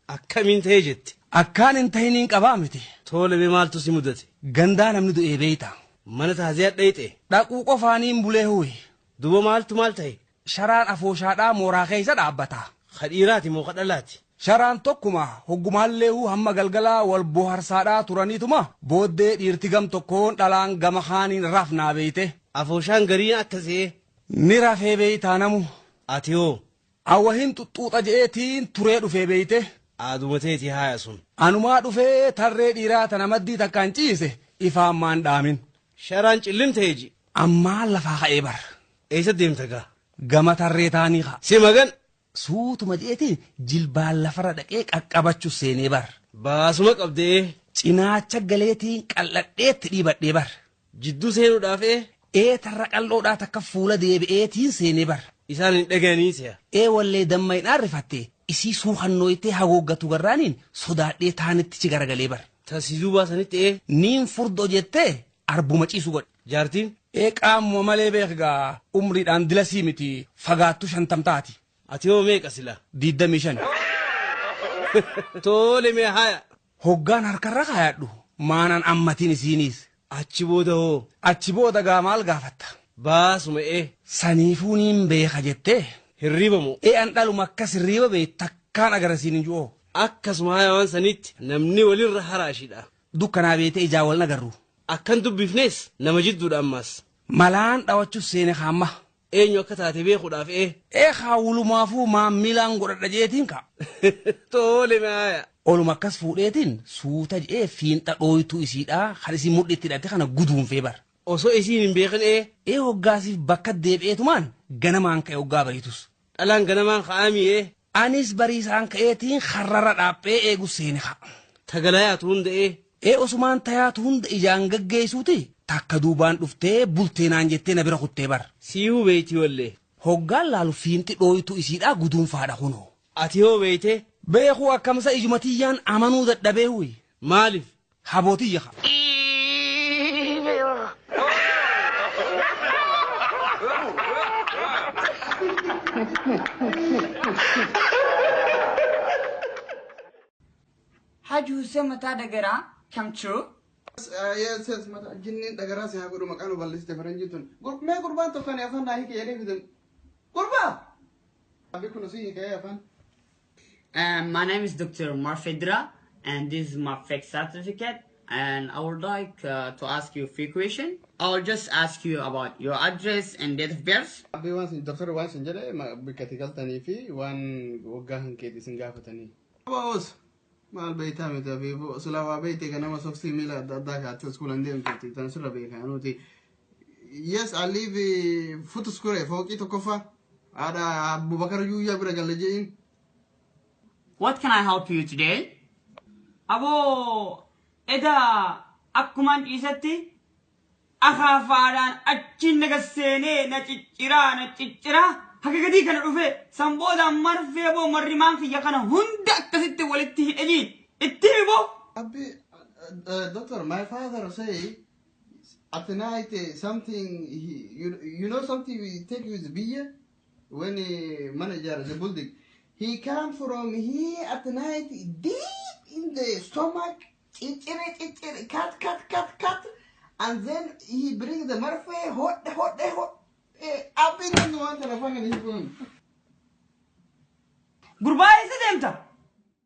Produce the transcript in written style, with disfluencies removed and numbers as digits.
Akkamiin ta'ee jette? Akkaan hin tahiniin qabaa miti. Tole, mee maaltu si mudate? Gandaa namni du'ee beeyta. Mana taaziyaa dhayxe. Dhaquu qofaaniin bulee huwe. Duuba maaltu maal ta'e? Sharaan afooshaadhaa mooraa keessa dhaabbata. Ka dhiiraati moo ka dhalaati? Sharaan tokkuma hoggumaallee hamma galgalaa wal bohaarsaadhaa turaniituma booddee dhiirti gam tokkoon dhalaan gama kaaniin rafnaa beeyte. Afooshaan gariin akkasii. Ni rafee beeytaa namu. Ati hoo? Awwahin xuxxuuxa je'eetiin turee dhufee beeyte. Aaduma teeti haaya sun. Anumaa dhufee tarree dhiiraa tana maddii takkaan ciise ifaan maan dhaamin. Sharaan cillim ta'e ji. Ammaan lafaa ka'ee bar. Eessa deemta gaa? Gama tarree taanii ka'a. Si magan. Suutuma je'eetiin jilbaan lafarra dhaqee qaqqabachuu seenee bar. Baasuma qabdee. Cinaacha galeetiin qal'adheetti dhiibadhee bar. Jidduu seenuudhaaf ee? Ee, tarra qal'oodhaa takka fuula deebi'eetiin seenee bar. Isaan hin dhaga'anii si'a. Ee, wallee damma hin arrifatte isii suuqannooytee haguuggatu garraaniin sodaadhee taanitti ci garagalee bar. Tasii baasanitti ee? Niin furdoo jettee arbuma ciisu godhe. Jaartiin? Ee, qaamuma malee beekgaa umriidhaan dilasii miti, fagaattu 50 taati. Ati hoo meeqa sila? 25. Tole, mee haya. Hoggaan harkarra kaayadhu maanaan ammatiin isiiniis. Achi booda hoo? Achi booda gaa maal gaafatta? Baasuma ee. Saniifuu niin beeka jettee. Hirriiba moo? Ee, an dhaluma akkas hirriiba bee takkaan agarsiin hin ji'oo. Akkasuma haya waan sanitti namni walirra haraashidha. Dukkanaa beetee ijaa wal nagarru. Akkan dubbifnes nama jidduudha ammaas. Malaan dhawachuuf seene kaamma. Eenyu akka taate beekuudhaaf ee. Ee, kaawwulumaafuu maammilaan godhadha jeetiin ka. Tole, mee haya. Oluma akkas fuudheetiin suuta je'ee fiinxa dhooytuu isiidhaa kan isin mudhiitti hidhatte kana guduunfee bar. Osoo isiin hin beekin ee. Ee, hoggaasiif bakka deebi'eetumaan ganamaan ka'e hoggaa bariitus. Dhalaan ganamaan ka'aamii ee. Anis bariisaan ka'eetiin karrarra dhaaphee eegu seene ka'a. Tagalayaatu hunda ee. Ee, osumaan tayaatu hunda ijaan gaggeessuuti takka duubaan dhuftee bulteenaan jettee na bira kuttee bar. Siihuu beeyti wallee. Hoggaan laalu fiinxi dhooytuu isiidhaa guduunfaadha kunoo. Ati hoo beeyte? Beekuu akkamsa ijuma tiyyaan amanuu dadhabee huyi. Maaliif? Habootiyya ka. Haji Hussein Mataa Dagaraa, come true? Yes, mata jinniin dhagaraa si haa godhu, maqaan nu balleessite faranjii tun. Mee gurbaan tokko ani afaan naa hiike jedhee fidan. Gurbaa! Abi kun si hiikee afaan. My name is Dr. Umar Fedra, and this is my fake certificate. And I would like to ask you a few questions. I will just ask you about your address and date of birth. Abbi, waan sin doktorri waan sin jedhe bakka itti galtanii fi waan waggaa kan keeti sin gaafatanii. Boos! Maal beektaa miti abiifu silaa waa beekte ganama soksii miila adda addaa kaa'attee iskuulan deemtuuti tan sirra beekaa nuti. Yes, I live Footscray, fooqii tokkoffaa. Haadha Abubakar Yuuyyaa bira galle je'in. What can I help you today? Aboo, eda akkumaan ciisetti akaafaadhaan achiin naga seenee na cicciraa na cicciraa haga gadii kana dhufe, san boodaan marfee boo marrimaan kiyya kana hunda akkasitti walitti hidhanii itti himi boo. Abbi, doctor, my father say at night something he, you know something we take with beer when he manager the building. He come from here at night deep in the stomach, chichiri chichiri, cut cut cut cut, and then he bring the marfe hot hot hot. Abbi, nan waan kana afaan kana hiikuun. Gurbaa, eessa deemta?